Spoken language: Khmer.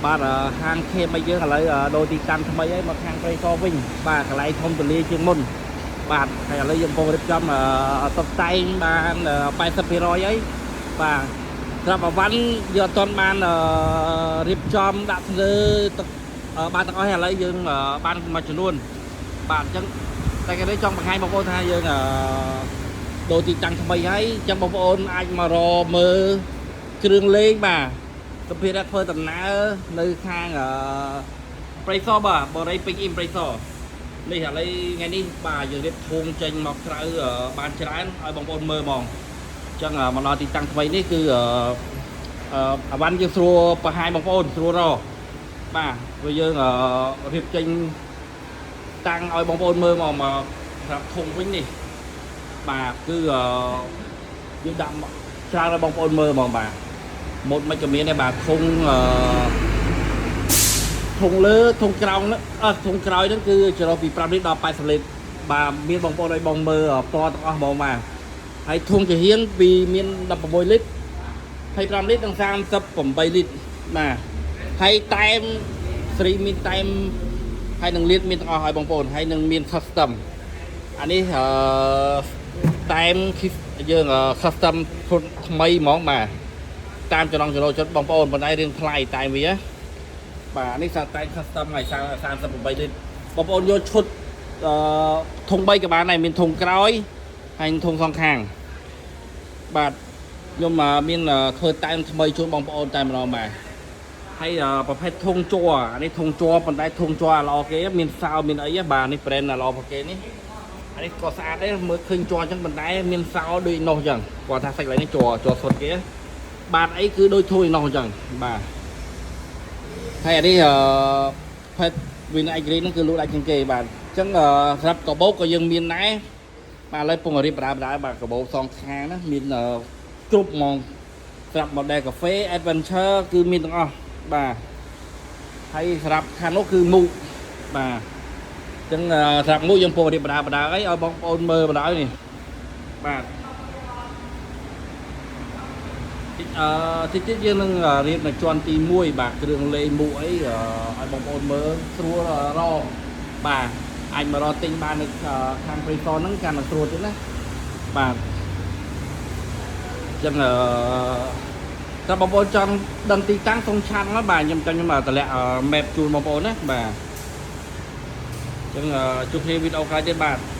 បាទហាងខេមឲ្យយើងឥឡូវដូរទីតាំងថ្មីហើយមកខាងព្រៃសរវិញបាទកន្លែងធំទូលាយជាងមុនបាទហើយឥឡូវយើងកំពុងរៀបចំតុបតែងបាន80%ហើយបាទស្រាប់អវ៉ាន់យើងអត់ទាន់បានរៀបចំដាក់ធ្នើទឹកបានទាំងអស់ហើយឥឡូវយើងបានមួយចំនួនបាទអញ្ចឹងតែគេនេះចង់បង្ហាញបងប្អូនថាយើងដូរទីតាំងថ្មីហើយអញ្ចឹងបងប្អូនអាចមករកមើលគ្រឿងលេងបាទ សម្ភារៈធ្វើដំណើរនៅខាងព្រៃសរបាទបរិយពេញអ៊ីមព្រៃសរនេះឥឡូវថ្ងៃនេះបាទយើងរៀបធុងចេញមកក្រៅបានច្រើនឲ្យបងប្អូនមើលហ្មងអញ្ចឹងមកដល់ទីតាំងថ្មីនេះគឺអវ៉ាន់យើងស្រួលបង្ហាញបងប្អូនស្រួលរកបាទព្រោះយើងរៀបចេញតាំងឲ្យបងប្អូនមើលមកមកសម្រាប់ធុងវិញនេះបាទគឺយើងដាក់ច្រើនឲ្យបងប្អូនមើលហ្មងបាទ ម៉ូតមិនក៏មានដែរបាទធុងធុងលើធុងក្រោមហ្នឹងអឺធុងក្រោយហ្នឹងគឺចន្លោះពី5លីត្រដល់80លីត្របាទមានបងប្អូនឲ្យបងមើលផ្ទាល់ទាំងអស់ហ្មងបាទហើយធុងចំហៀងពីមាន16លីត្រ25លីត្រនិង38លីត្របាទហើយតែមស្រីមានតែមហើយនឹងលៀតមានទាំងអស់ឲ្យបងប្អូនហើយនឹងមាន custom អានេះតែមយើង custom ថ្មីហ្មងបាទ តាមចំណង់ចំណូលចិត្តបងប្អូនប៉ុន្តែរៀងថ្លៃតែវាបាទនេះសាតែ custom ហើយ38លីត្របងប្អូនយកឈុតធុង3ក៏បានដែរមានធុងក្រោយហើយធុងសងខាងបាទខ្ញុំមានធ្វើតែមថ្មីជូនបងប្អូនតែម្ដងបាទហើយប្រភេទធុងជ័រអានេះធុងជ័រប៉ុន្តែធុងជ័រល្អគេមានសោមានអីបាទនេះ brand ល្អរបស់គេនេះអានេះក៏ស្អាតដែរមើលឃើញជ័រអញ្ចឹងប៉ុន្តែមានសោដូចនោះអញ្ចឹងគាត់ថាសាច់កន្លែងនេះជ័រជ័រសុទ្ធគេ បាទអីគឺដូចធួយនោះអញ្ចឹងបាទហើយអានេះផេត Win i Green ហ្នឹងគឺលក់ដាច់ជាងគេបាទអញ្ចឹងសម្រាប់កាបូបក៏យើងមានដែរបាទឥឡូវពងរៀបបដាបដាបាទកាបូបសងខាងណាមានគ្រប់ហ្មងសម្រាប់ model កាហ្វេ Adventure គឺមានទាំងអស់បាទហើយសម្រាប់ខាងនោះគឺមូកបាទអញ្ចឹងសម្រាប់មូកយើងពងរៀបបដាបដាអីឲ្យបងប្អូនមើលបដានេះបាទ តិចទៀតយើងនឹងរៀបនៅជាន់ទី1បាទគ្រឿងលេងមួកអីឲ្យបងប្អូនមើលស្រួលរកបាទអាចមករកទិញបាននៅខាងព្រៃសរហ្នឹងកាន់តែស្រួលទៀតណាបាទអញ្ចឹងតើបងប្អូនចង់ដឹងទីតាំងសូម chat មកបាទខ្ញុំចាំខ្ញុំតម្លាក់ map ជូនបងប្អូនណាបាទអញ្ចឹងជួបគ្នាវីដេអូក្រោយទៀតបាទ។